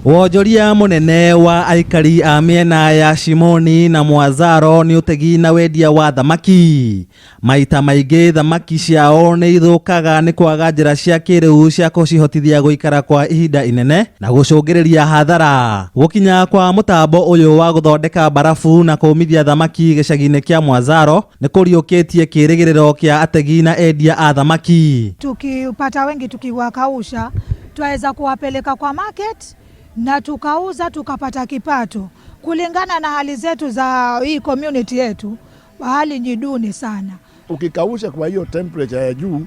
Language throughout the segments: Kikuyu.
Wonjoria mũnene wa aikari a mĩena ya Shimoni na Mwazaro nĩ ũtegi na wendia wa thamaki. Maita maingĩ thamaki ciao nĩ ithũkaga nĩ kwaga njĩra cia kĩrĩu cia kũcihotithia gũikara kwa ihinda inene na gũcũngĩrĩria hathara. Gũkinya kwa mũtambo ũyũ wa gũthondeka mbarabu na kũmithia thamaki gĩcagi-inĩ kĩa Mwazaro nĩ kũriũkĩtie kĩrĩgĩrĩro kĩa ategi na endia a thamaki. Tukipata wengi tukiwakausha, twaweza kuwapeleka kwa market na tukauza tukapata kipato kulingana na hali zetu za hii community yetu. Hali ni duni sana. Ukikausha kwa hiyo temperature ya juu,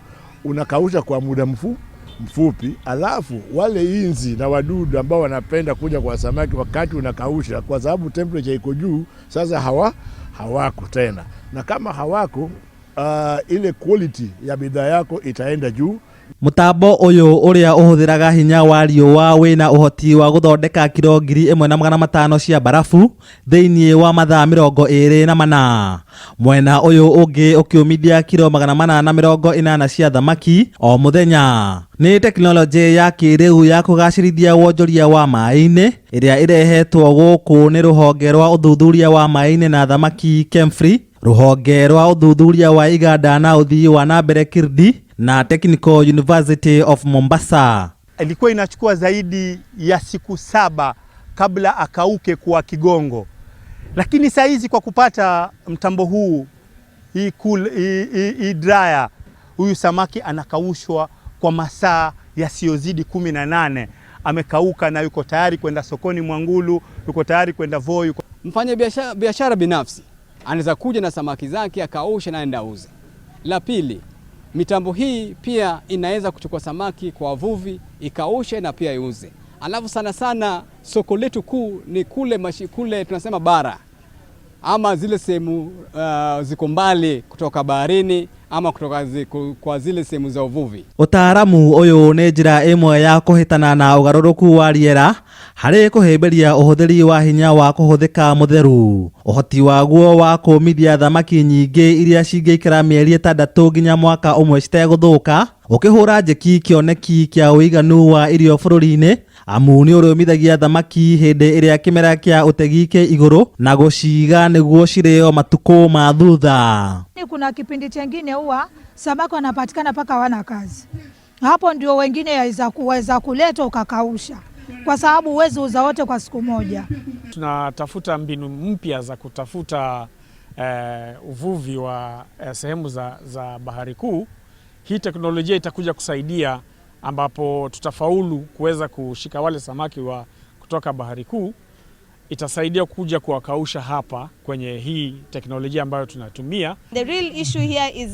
unakausha kwa muda mfupi, alafu wale inzi na wadudu ambao wanapenda kuja kwa samaki wakati unakausha, kwa sababu temperature iko juu, sasa hawako tena, na kama hawako, ile quality ya bidhaa yako itaenda juu. Mũtambo ũyũ ũrĩa ũhũthĩraga hinya wa riũa wĩna ũhoti wa gũthondeka kiro 1500 cia mbarabu thĩinĩ wa mathaa 24. Mwena ũyũ ũngĩ ũkĩũmithia kiro 480 cia thamaki o mũthenya. Nĩ tekinoronjĩ ya kĩrĩu ya kũgacĩrithia wonjoria wa maĩ-inĩ ĩrĩa ĩrehetwo gũkũ nĩ rũhonge rwa ũthuthuria wa maĩ-inĩ na thamaki KEMFRI, rũhonge rwa ũthuthuria wa iganda na ũthii wa na mbere KIRDI na Technical University of Mombasa. Ilikuwa inachukua zaidi ya siku 7 kabla akauke kwa kigongo, lakini saa hizi kwa kupata mtambo huu hii cool, hii dryer, huyu samaki anakaushwa kwa masaa yasiyozidi 18. Amekauka na yuko tayari kwenda sokoni Mwangulu, yuko tayari kwenda Voi. Mfanya biashara binafsi anaweza kuja na samaki zake akausha na aende auze. La pili, mitambo hii pia inaweza kuchukua samaki kwa wavuvi ikaushe na pia iuze. Alafu sana sana soko letu kuu ni kule tunasema bara ama zile sehemu ziko mbali kutoka baharini ama kutoka kwa zile sehemu za uvuvi. Ũtaaramu ũyũ nĩ njĩra ĩmwe ya kũhĩtana na ũgarũrũku wa rĩera harĩ kũhĩmbĩria ũhũthĩri wa hinya wa kũhũthĩka mũtheru. Ũhoti waguo wa kũmithia thamaki nyingĩ iria cingĩikara mĩeri 6 nginya mwaka ũmwe citegũthũka ũkĩhũra njeki kĩoneki kĩa ũiganu wa irio bũrũri-inĩ, amu nĩ ũrĩũmithagia thamaki hĩndĩ ĩrĩa kĩmera kĩa ũtegi kĩ igũrũ na gũciga nĩguo cirĩo matukũ ma thutha. Kuna kipindi chengine huwa samaki wanapatikana mpaka wana kazi. Hapo ndio wengine yaweza kuweza kuleta ukakausha, kwa sababu huwezi uza wote kwa siku moja. Tunatafuta mbinu mpya za kutafuta uvuvi wa sehemu za bahari kuu. Hii teknolojia itakuja kusaidia ambapo tutafaulu kuweza kushika wale samaki wa kutoka bahari kuu. Itasaidia kuja kuwakausha hapa kwenye hii teknolojia ambayo tunatumia. The real issue here is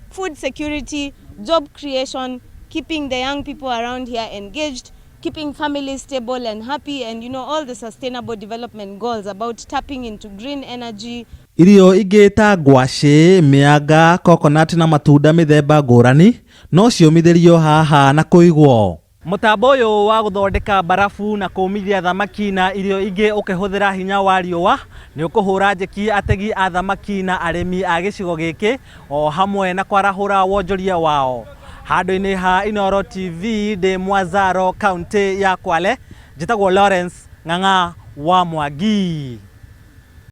food security, job creation, keeping the young people around here engaged, keeping families stable and happy, and all the sustainable development goals about tapping into green energy. Irio ingĩ ta ngwacĩ, mĩanga, coconut na matunda mĩthemba ngũrani no ciũmithĩrio haha na kũigwo. Mũtambo ũyũ wa gũthondeka mbarabu na kũmithia thamaki na irio ingĩ ũkĩhũthĩra hinya wa riũa nĩ ũkũhũra njeki ategi a thamaki na arĩmi a gĩcigo gĩkĩ o hamwe na kwarahũra wonjoria wao. Handũ-inĩ ha Inooro TV ndĩ Mwazaro, kaunti ya Kwale, njĩtagwo Lawrence Ng'ang'a wa Mwangi.